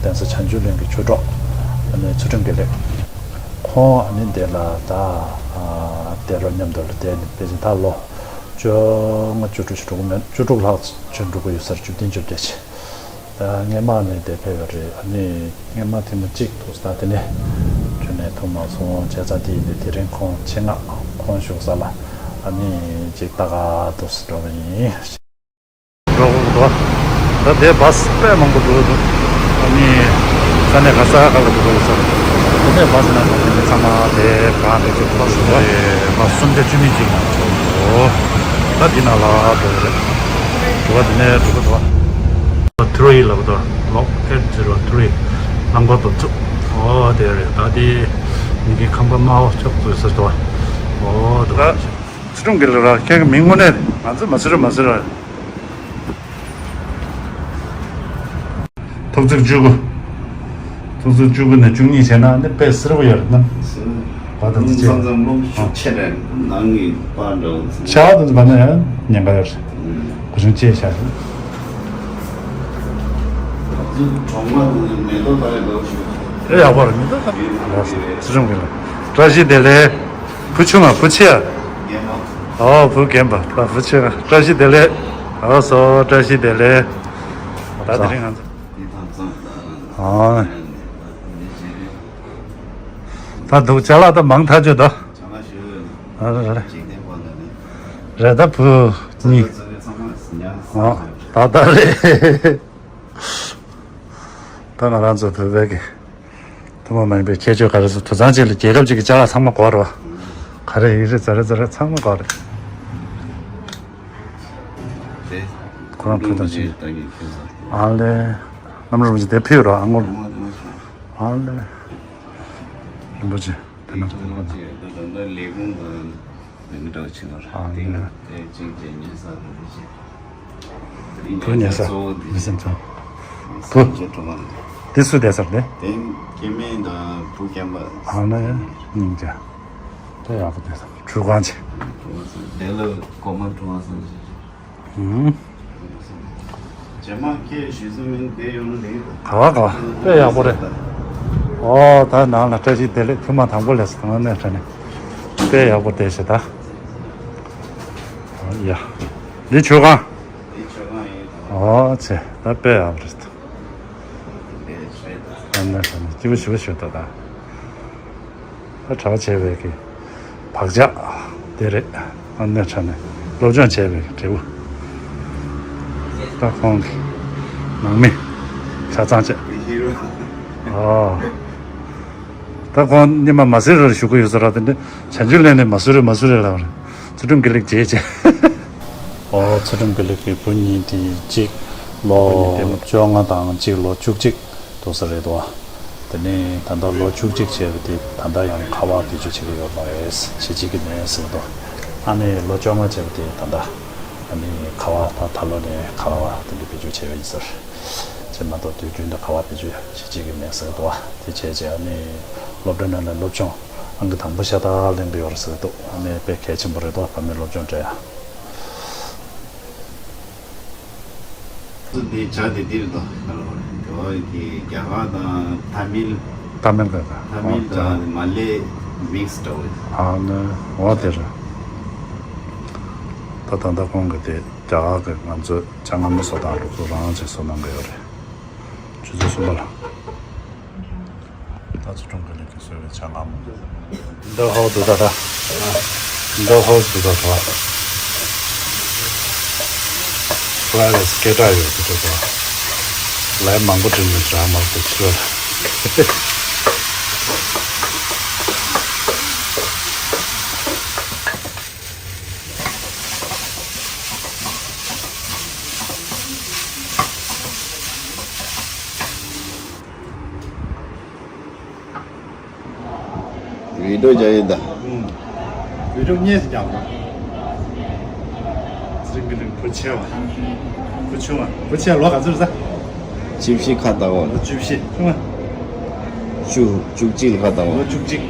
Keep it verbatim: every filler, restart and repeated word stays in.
གདན་ས་བྱང་ཆུབ་གླིང་གི་ཆོས་གྲོགས་ཨ་ནི་ཚུལ་ཁྲིམས་དགེ་ལེགས། ཁོང་ཨ་ནི་འདི་ལ་ད་ཨ་བསྡད་རོགས་མཉམ་དུ་ལ་བསྡད་ནས་ཕལ་ཆེར་ད་ལོ་བཅོ་ལྔ་བཅུ་དྲུག་ཞིག་འགྲོ་གི་མེད། བཅུ་དྲུག་ལྷག་ཅིག་འགྲོ་གི་ཡོད་ས་རེད། བཅུ་བདུན་བཅོ་བརྒྱད་ཅིག་ད་སྔས་མ་ནས་དེ་ཕེབས་པ་རེད། ཨ་ནི་སྔས་མ་ཐེངས་མ་གཅིག་འདུག་ད་དེ་ནས་ཁྱོན་ནས་ཐུག་མ་སོང་བྱས་ཙང་དེ་ཡིན་དུས་དེ་རིང་ཁོང་ཆེད་མངགས་ཁོང་བཞུགས་ས་ལ་ཨ་ནི་གཅིག་ལྟ་ག་འདུག་འགྲོ་བ་ཡིན། འགྲོ་གི་འདུག་ད་དེ་བཱས་དཔེ་མང་པོ་འགྲོ་གི་འདུག་ཨ་ནི་ས་གནས་ག་ས་ག་ལ་འགྲོ་གི་ཡོད་ས་རེད། དེ་ནས་བཱས་ནང་ལ་དེ་ནས་ཚང་མ་དེ་གང་དེ་ཚོ་འགྲོ་གི་འདུག་བཱས་སུམ་བརྒྱ་བཅུ་གཉིས་ཅིག་ནང་འགྲོ་གི་འདུག་ད་འདི་ནང་ལ་འགྲོ་གི་རེད། འགྲོ་བ་དེ་ནས་འགྲོ་གི་འདུག་ཐུ་རུ་ཡི་ལབ་འདུག་ལོག་ཨེཊ་ཛི་རོ་ཐུ་རུ་ཡི་ལམ་ཁ་དུ་ཚུགས། ཨོ་དེ་རེད། ད་དེ་ཉིན་གྱི་ཁང་པ་དམའ་བ་ཕྱོགས་ཚོས་ཟེར་དོ། ཨོ་དུ་ད་ཚུལ་ཁྲིམས་དགེ་ལེགས་ར་ཁྱེད་ཀྱི་མིང་དངོས་གནས་ང་ཚོ་མ་ཟེར་ར་མ་ཟེར་ར། ཐོག་བརྩེགས་བཅུ་དགུ། ཐོག་བརྩེགས་བཅུ་དགུ་ནས་བཅུ་གཉིས་བྱས་ན་ནི་དཔེ་སེར་པོ་ཡོད་རེད་ན། བ་དང་ཅི་བྱས། ཆེ་རེད་ནང་གི་པར་འདྲ་བོ་ཚང་། ཆ་དང་ཅི་བ་ན་ཡང་ཉེན་ཁ་ཡོད་རེད། གོ་ཆུང་ཅེས་བྱ་རེད། གྲོང་པ་ནི་མེ་ཏོག་ལྟ་བའི་ལོ་ཞིག་ཨེ་ཡག་པོ་རེད། མེ་ཏོག་ལྟ་བའི་ལོ་ཞིག་རེད། ཚུལ་ཁྲིམས་དགེ་ལེགས། བཀྲ་ཤིས་བདེ་ལེགས། བུ་ཆུང་ང་བུ་ཆེ་ཡ། རྒན་པ། ཨོ་བུ་རྒན་པ་ད་བུ་ཆེ་ང་བཀྲ་ཤིས་བདེ་ལེགས། ཨོ་སོ་བཀྲ་ཤིས་བདེ་ལེགས། ད་དེ་རིང་ང་ཚོ། འདི་དང་ཙམ་ཨོ། ད་འདུག་ཅ་ལག་ད་མང་ཐག་ཆོད་ད། ཅ་ལག་ཞུ་ཨ་རེད་རེད། འཇིག་རྟེན་པ་ལ་ནི། རེད་ད་བུ་གཉིས། ཚོ་ཚོ་ཚང་མ་ཉར་ཨོ་ད་ད་རེད། ད་ང་རང་ཚོ་བོད་པའི་གི་ཐུན་མོང་མ་ཡིན་པའི་ཁྱད་ཆོས་ག་རེ་ཟེར། དུད་ཚང་གཅིག་ལ་རྒྱལ་ཁབ་གཅིག་གི་ཅ་ལག་ཚང་མ་དགོས་རེད་བ། ག་རེ་ཡིན་རེད་ཛ་རེ་ཛ་རེ་ཚང་མ་དགོས་རེད། ཁོ་རང་ཕུད་དང་ཅི། ཨ་ལེ། གནམ་རུ་རིན་པོ་ཆེ་དེ་ཕུད་རོགས་ཨ་ངོ་། ཨ་ལེ། རིན་པོ་ཆེ་དེ་ན། ཨ་ལེ། བུ་ཉལ་ས་མི་སེམས་ཚང་། བུ། དེ་སུ་བསྡད་ས་རེད། དེ་སྐྱེ་དམན་དང་བུ་རྒན་པ། ཨ་ལེ། སྙིང་རྗེ། དེ་ཡག་པོ་བསྡད་ས་ཁྲུས་ཁང་ཆེ། དེ་ལ་གོ་མ་ཁྲུས་ཁང་སང་ཆེ། ཧུམ། རྗེས་མ་ཁྱེད་ཞུས་སུ་མིན་དེ་ཡོང་ལེ། ག་བ་ག་བ་དཔེ་ཡག་པོ་རེད། ཨོ་ད་ནང་ལ་བཀྲ་ཤིས་བདེ་ལེགས། ཐུན་མ་དང་པོ་ལས་སུ་དང་ནས་ཁྲ་ནས་དཔེ་ཡག་པོ་བསྡད་ཤག་ད། ཡ། འདི་མཆོད་ཁང་། འདི་མཆོད་ཁང་ཡིན། ཨོ་ཚེ་ད་དཔེ་ཡག་པོ་རེད། དེ་རེད་ད། ཨ་ནས་ཁྲ་ནས་སྐྱིད་པོ་ཞེ་པོ་ཞིག་འདུག་ད། ད་གྲྭ་པ་བྱས་པའི་གི་བག་ཆགས་དེ་རེད། ཨ་ནེ་ཁྲ་ནས་སློབ་སྦྱོང་བྱས་པའི་འབྲས་བུ། ད་ཁོང་གི་ནང་མི་ཆ་ཚང་བྱས། ཨོ། ད་ཁོང་ཉི་མ་མ་སེར་རུ་བཞུགས་ཀྱི་ཡོད་ས་ར། དེ་འདྲ་བྱང་ཆུབ་གླིང་ནས་མ་སུ་རེད་མ་སུ་རེད་ལབ་རེད། ཚུལ་ཁྲིམས་དགེ་ལེགས་བྱས་བྱས། ཨོ་ཚུལ་ཁྲིམས་དགེ་ལེགས་ཀྱི་བུ་གཉིས་དེ་གཅིག་ལོ་བཅོ་ལྔ་དང་གཅིག་ལོ་བཅུ་གཅིག་འདུག་ས་རེད་དོ། དེ་ནས་ད་ལྟ་ལོ་བཅུ་གཅིག་བྱས་པ་དེ་ད་ལྟ་ཡང་ཁ་པར་བེད་སྤྱོད་བྱེད་ཀྱི་ཡོད་མ་རེད། བྱེད་བྱེད་ཀྱི་མེད་ཟེར་གི་འདུག་ཨ་ནི་ལོ་བཅོ་ལྔ་བྱས་པ་དེ་ད་ལྟ་ཨ་ནི་ཁ་པར་ད་ད་ལོ་ནས་ཁ་པར་དེ་འདྲ་བེད་སྤྱོད་བྱས་པ་ཡིན་ཟེར། བྱས་མ་གཏོགས་དུས་རྒྱུན་དུ་ཁ་པར་བེད་སྤྱོད་བྱེད་བྱེད་ཀྱི་མེད་ཟེར་གི་འདུག་དེ་བྱས་རྗེས་ཨ་ནི་སློབ་གྲྭ་ནང་ལ་སློབ་སྦྱོང་ཨང་ཀི་དང་པོ་ཤ་སྟག་ལེན་གི་ཡོད་རེད་ཟེར་གི་འདུག་ཨ་ནི་དཔེ་གལ་ཆེན་པོ་རེད་དོ། བར་མའི་སློབ་སྦྱོང་སྤྲད་ཡ། དེ་བྱ་དེ་འདིར་དང་། དེ་བ་དེ་རྒྱ་གར་དང་ཐ་མིལ། ཐ་མིལ་ག་ག་ཐ་མིལ་དང་མ་ལེ་མིག་སི་འདྲ་བོ། ཨ་ནི་འོ་དེ་རེད། ད་ད་ལྟ་ཁོང་གི་དེ་རྒྱ་གར་གི་ང་ཚོའི་ཅ་ལག་མི་བཟོ་སྟངས་ལུགས་སྲོལ་རང་བྱས་བཟོ་གནང་གི་ཡོད་རེད། ཆུ་ཚོད་གསུམ་པ་ལ། ད་ཚོ་ཀྲུང་གི་ལས་ཀྱི་གསོལ་བའི་ཆ་ལམ། འདི་ཧོ་འདུག་ད་ད། འདི་ཧོ་འདུག་ད་ད། ཕ་ར་སི་སྐད་གྲགས་ཡོད་ཀྱི་འདུག་ད། ལས་མང་པོ་བྲིས་ནས་རང་མང་པོ་ཕྱིར་བ། བི་ཌིའོ་རྒྱག་ཡིན་ད། ཨུམ། བི་ཌིའོ་བརྙན་ཞིག་རྒྱག་དང་། ཚིག་གི་ལིང་བུ་ཆེ་བ། བུ་ཆུང་བ། བུ་ཆེ་ལོ་ག་ཚོད་རེད་ས། བཅུ་བཞི་ཁ་བཏང་བ། ལོ་བཅུ་བཞི་ཆུང་བ། བཅུ་བཅུ་གཅིག་ལ་ཁ་བཏང་བ། ལོ་བཅུ་གཅིག་